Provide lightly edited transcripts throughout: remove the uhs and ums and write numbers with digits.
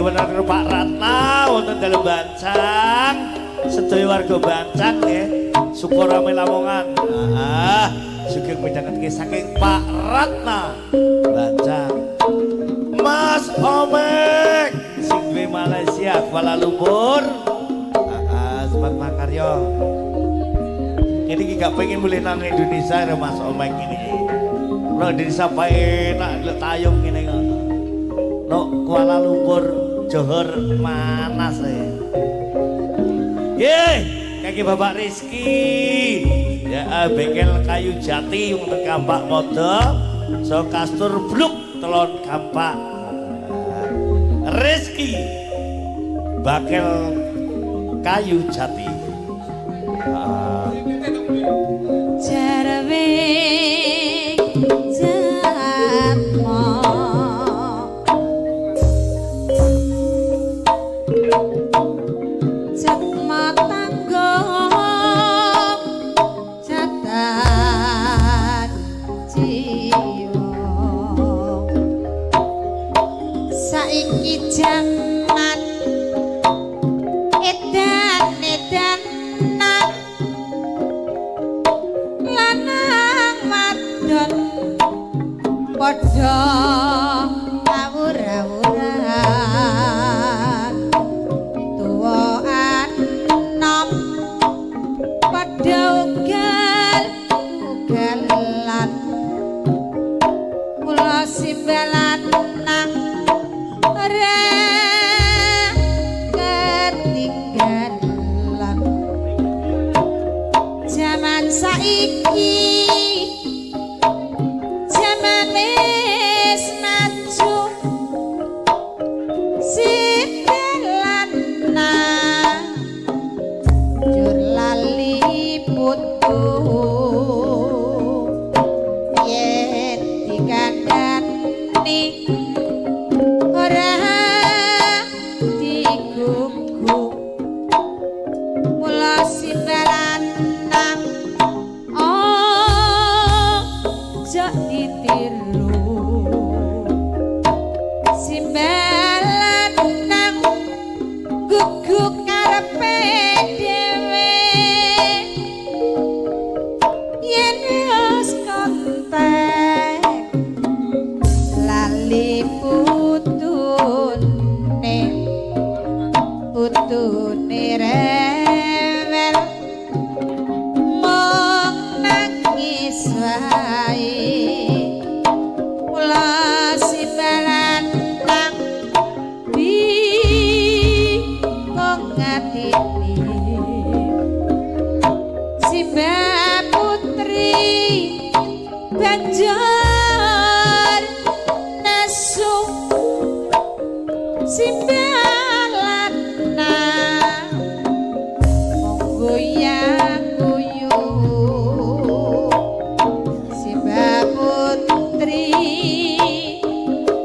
wonten Pak Ratna wonten dalem Bancang. Sedaya warga Bancang nggih. Sukorame Lamongan. Ah, sugeng midhangetke saking Pak Ratna Bancang. Mas Omek sing duwe Malaysia Kuala Lumpur. Ah, Sobat Makaryo. Ini iki gak pengen mulih nang Indonesia ya Mas Omek ini. Nang Indonesia pae enak lek tayung ngene kok. No Kuala Lumpur, Johor manas ya. Nggih, kaki Bapak Rizky. Ya, bengkel kayu jati wonten Kampak Modo. So kastur bluk telon Kampak. Rizky bakel kayu jati. Ah. Jarwe jatmo jatmo tanggung jatan jiwa saiki jaman edan edanan lanang wadon padha awur-awuran tuwa anom padha ugal ugalan kula simbalan nang ora ketinggalan jaman saiki jaman wis maju simbalana jur lali putu yen dikandani ora digugu mula simbalan nang ojo ditiru simbalan nang gugu karepe dhewe yen wis kontek lali putune putune rewel mung nangis wae mula simbalan nang bingung atine Simba putri banjur nesu simbalana monggo yang guyu Simba putri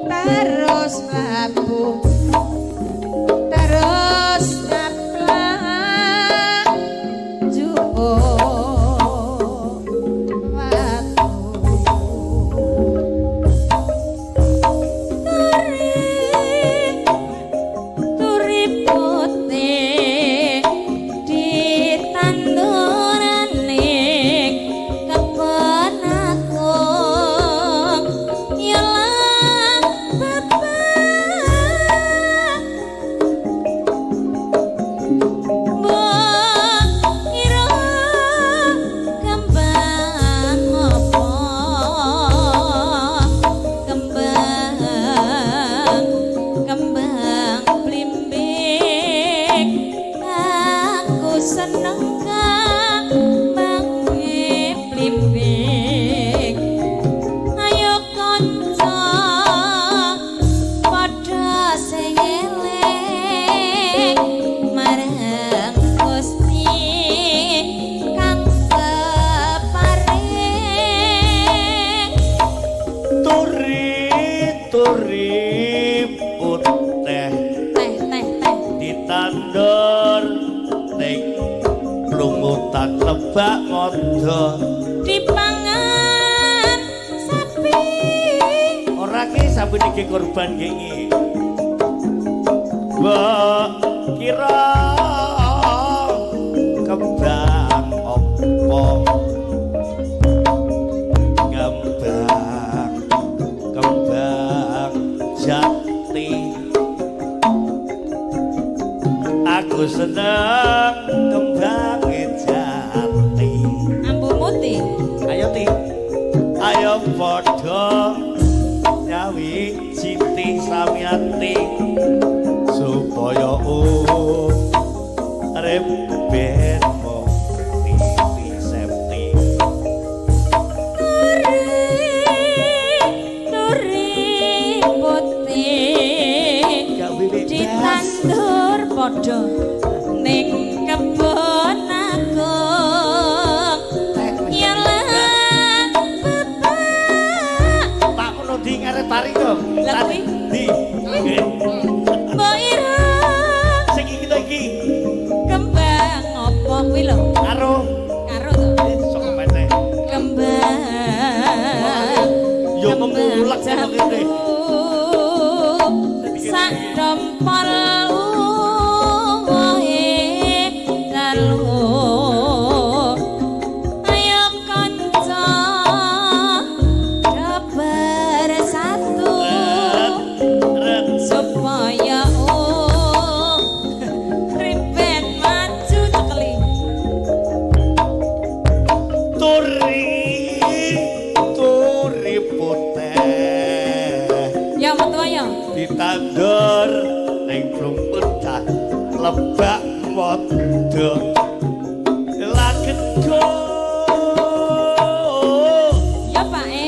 terus mlabuh terus ngaplak jupuk watu turi turi putih ditandurane kebon aku ya lan bapak mbok ngira kembang apa kembang kembang blimbing aku seneng kembange blimbing ayo kanca padha sing eling marang Gusti kang peparing Turi turi putih teh teh teh ditandur ning plungutan Lebak Modo dipangan sapi ora ki sapi niki korban gengi. Mbok kira kembang opo? Kembang, kembang jati. Aku seneng kembang jati. Ambu muti. Ayo ti. Ayo padha nyawijiti samyati supaya urip ben mukti septi. Turi, turi putih Gawe bebas. Ditandur padha ning kebon agung. Yalah bapak. Pak kono ndi ngarep tari kok? Lah kuwi. Ndi? Mbok ira Sing iki to iki kembang apa kuwi lho? Karo Karo to. Sok kepete. Kembang. Yo memulak Kembang ngono kene. jambu sak dompol uwohe lalu. Ayo kanca do bersatu Ret. Supaya urip ben maju cekeli. Turi, turi putih Ya metu ya. Ditandur ning plungkutan lebak modo lagego. Ya Pak e.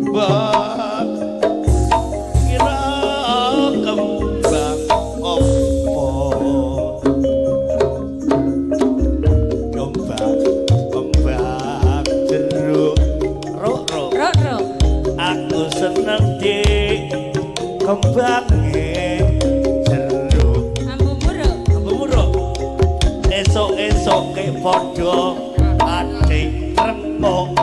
Mbok kira kembang opo? Kembang, kembang jeruk ruk ruk. Ruk ruk. Aku seneng di kembange jeruk. Ambu muruk. Ambu muruk. Esuk-esuk ke padha adik remuk.